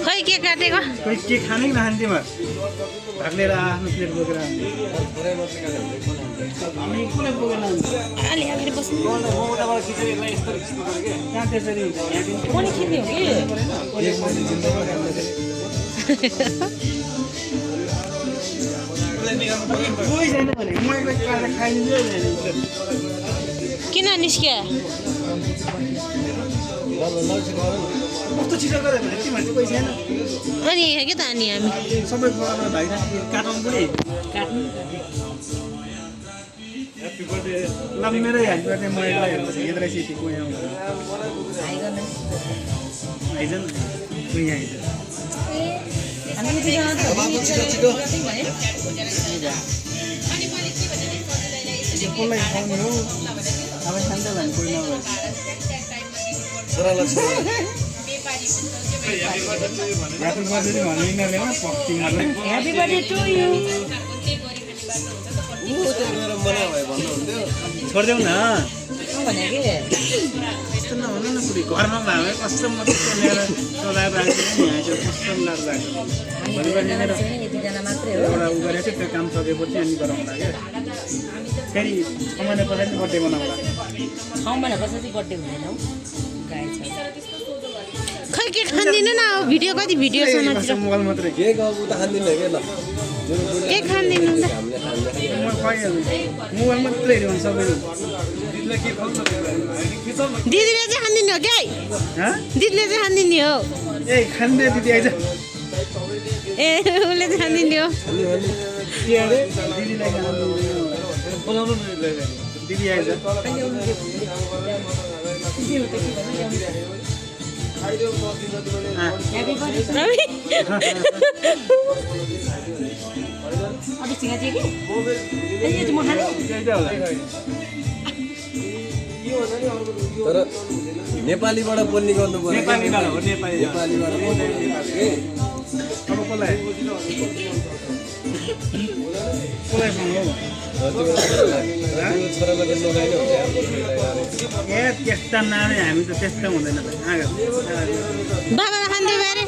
खै के काटेको कोही के खाने कि नखाने तिमीहरू भाग लिएर आफ्नो प्लेट बोकेर हामी कसलाई बोकेर अलि अगाडि बस्नु कहाँ त्यसरी हुन्छ पनि खिच्ने हो कोही छैन भने म एक्लै काटेर खाइदिन्छु किन निस्क्यो कस्तो छिटो गऱ्यो भने तिमीहरू चाहिँ कोही छैन अनि के त अनि हामी सबै बोकामा भाइराख्ने काटाउनु पनि ह्याप्पी बर्थडे ल मेरै ह्याप्पी बर्थडे म एक्लै हेर्छु यत्रै सिटी कोही आउँछ आइज न कोही आइज कसलाई खुवाउने हो अब खान्छ भने कोही नभए ह्याप्पी बर्थडे भन्नु यिनीहरूले पक्ति मलाई ह्याप्पी बर्थडे टु यु छोडिदेऊ न भने के यस्तो नहुनु न पुरै घरमा भए कस्तो मात्रै ल्याएर चलाएर राख्दैन नि यहाँ कस्तो लाग्छ यतिजना मात्रै हो एउटा उ गरेको थियो त्यो काम सकेपछि अनि गराउँला क्या फेरि 6 महिना पछाडि बर्थडे मनाउँला 6 महिना पछाडि बर्थडे हुँदैन हौ गाई छ खै के खान्दिनु न भिडियो कति भिडियो समातिर मोबाइल मात्रै के गाउँको त खान्दिन के ल के खान्दिनु त म खुवाइहाल्छु मोबाइल मात्रै हेऱ्यो भने सबै दिदीले के खान्छ दिदीले चाहिँ खान्दिनु हो क्या दिदीले चाहिँ खान्दिनु हो ए खान्दे दिदी आइज ए उसले चाहिँ खान्दिनु हो के अरे दिदीलाई खानु बोलाउनु न दिदी आइज तर नेपालीबाट बोल्ने गर्नु पर्यो नेपालीबाट हो नेपालीबाट बोल्ने अब कसलाई छोरालाई नखाइने हुन्छ ए त्यस्ता नानी हामी त त्यस्तो हुँदैन बाबालाई खान्दै बारे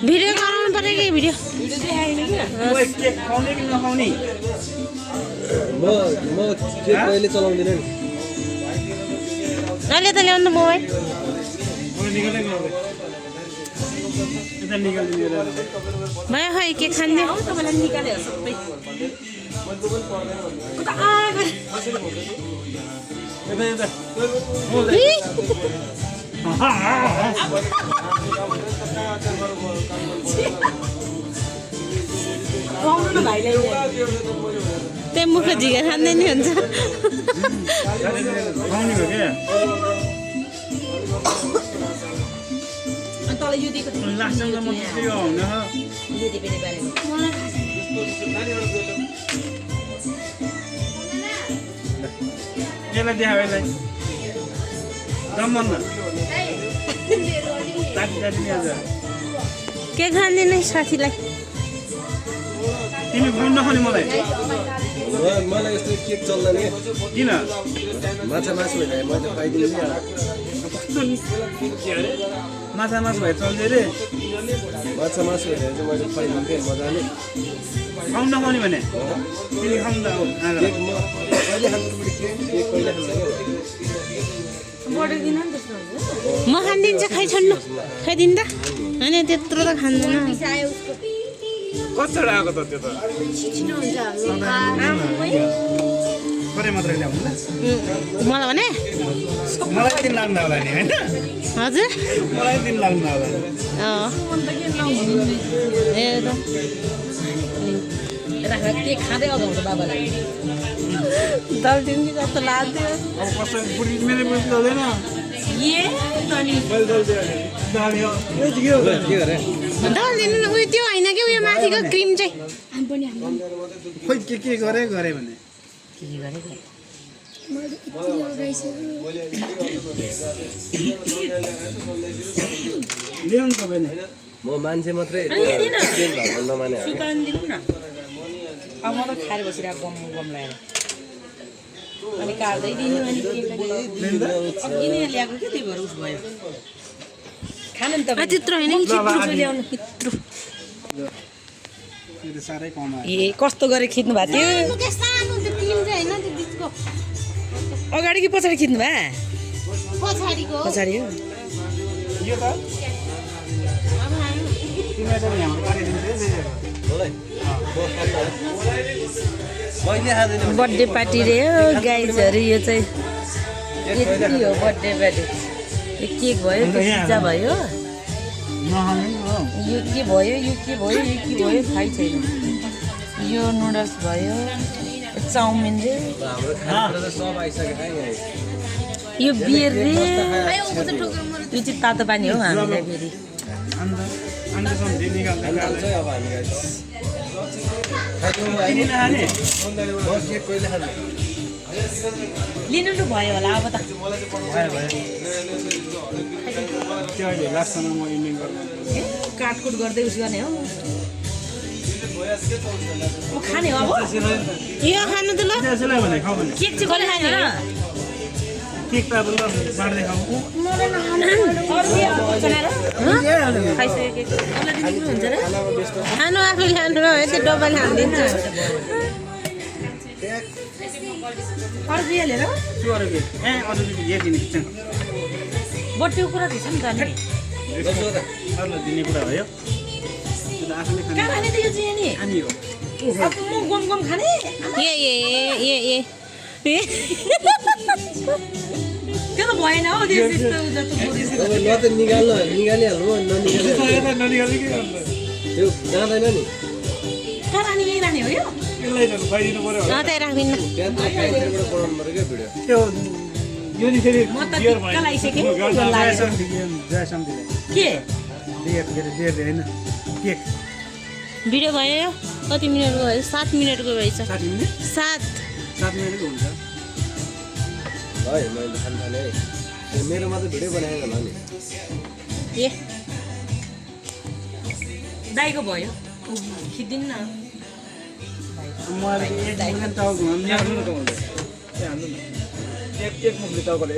भिडियो गराउनु पर्यो कि भिडियो के खुवाउने कि नखाउने म के कहिले चलाउँदिन नि अहिले त ल्याउनु मोबाइल भयो खै के खान्ने त्यही मुख झिकेर खाँदै नि हुन्छ खुवाउने हो क्या लास्टमा म त्यो हुन यसलाई देखाऊ यसलाई रमन के खाँदैन साथीलाई तिमी खुवाउनु नखाने मलाई मलाई यस्तो केक चल्दैन किन माछा मासु भए म त खाइदिनु नि कस्तो के अरे माछा मासु भए चल्दै रे माछा मासु भएर चाहिँ मैले खुवाइदिन्थेँ मजाले खाउनु नखाउने भने तिमी खाउनु त अब केक म कहिले खानु केक कहिले म खानिदिन्छु खाइ छोड्नु खाइदिनु त होइन त्यत्रो त खाँदैन कस्तो आएको त त्यो त परे मात्रै ल्याउनु ल मलाई भने मलाई दिन लाग्नु होला नि होइन हजुर मलाई दिन लाग्नु होला ए के खाँदै अगाउँछ बाबालाई दल दिनु जस्तो लाग्थ्यो अब कसै बुढी मेरो बुझ्नु हुँदैन के गरे दल दिनु उयो त्यो होइन कि उयो माथिको क्रिम चाहिँ खोइ के गरे भने ल्याउनु तपाईँ म मान्छे मात्रै केक भएको नमाने अब म त खाएर बसिरहेको गम गम लागेर अनि काट्दै दिनु अनि किन ल्याएको के त्यही भएर उस भयो खानु नि तपाईँ त्यत्रो होइन ल्याउनु त्यत्रो यो त साह्रै कम आयो ए कस्तो गरेर खिच्नु भएको थियो अगाडि कि पछाडि खिच्नु भए पछाडि हो यो त तिमीलाई चाहिँ यहाँ पारिदिन्छु मैले खाँदैन बर्थडे पार्टी रे हो गाइजहरू यो चाहिँ यति हो बर्थडे पार्टी यो केक भयो पिज्जा भयो नखाने हो यो के भयो यो के भयो यो के भयो थाहै छैन यो नुडल्स भयो चाउमिन रे हाम्रो खानेकुरा त सब आइसक्यो है यहाँ यो बियर रे यो चाहिँ तातो पानी हो हामीलाई फेरि अन्त सम्झि निकाल्दै हाल्छ अब हामी गाइस किन नखाने केक कहिले खाने लिनु लु भयो होला अब त भयो भयो त्यो अहिले लास्टमा म इन्डिङ गर्नु काटकुट गर्दै उस गर्ने हो म खाने हो अब यो खानु त ल त्यसैलाई भने खाऊ भने केक चाहिँ कसले खाने र केक त अब ल बाँड्दै खाऊ खानु आफैले खानु र यस्तो डब्बाले हालिदिन्छ अरू दिइहालेर त्यो अरू के अरू यो दिने किचन बर्थडेको कुरा थिएछ नि त अनि अरूलाई दिने कुरा भयो त्यो त आफैले खाने कहाँ खाने त यो चाहिँ नि खाने हो अब म गम गम खाने त्यो त भएन हौ त्यस्तो जस्तो अब ल त निकालिहाल्नु ननिकाल्नु ननिकाल्ने के गर्नु त्यो जाँदैन नि कहाँ रानी यहीँ रानी हो यो यसलाई त खुवाइदिनु पर्यो होला त्यहाँ राख्दिनँ त्यहाँ त काहीँबाट बनाउनु पर्यो क्या भिडियो त्यो यो नि फेरि म त टिक्का लगाइसकेँ जयसम्तीले के बियर होइन केक भिडियो भयो कति मिनटको भयो 7 मिनटको रहेछ 60 मिनट 7 मिनटको हुन्छ है मैले त खानु थालेँ है मेरोमा त भिडियो बनाएर होला नि ए दाइको भयो खिच्दिनु न मलाई एक टाउको हाल्नु न एक मुखले टाउकोले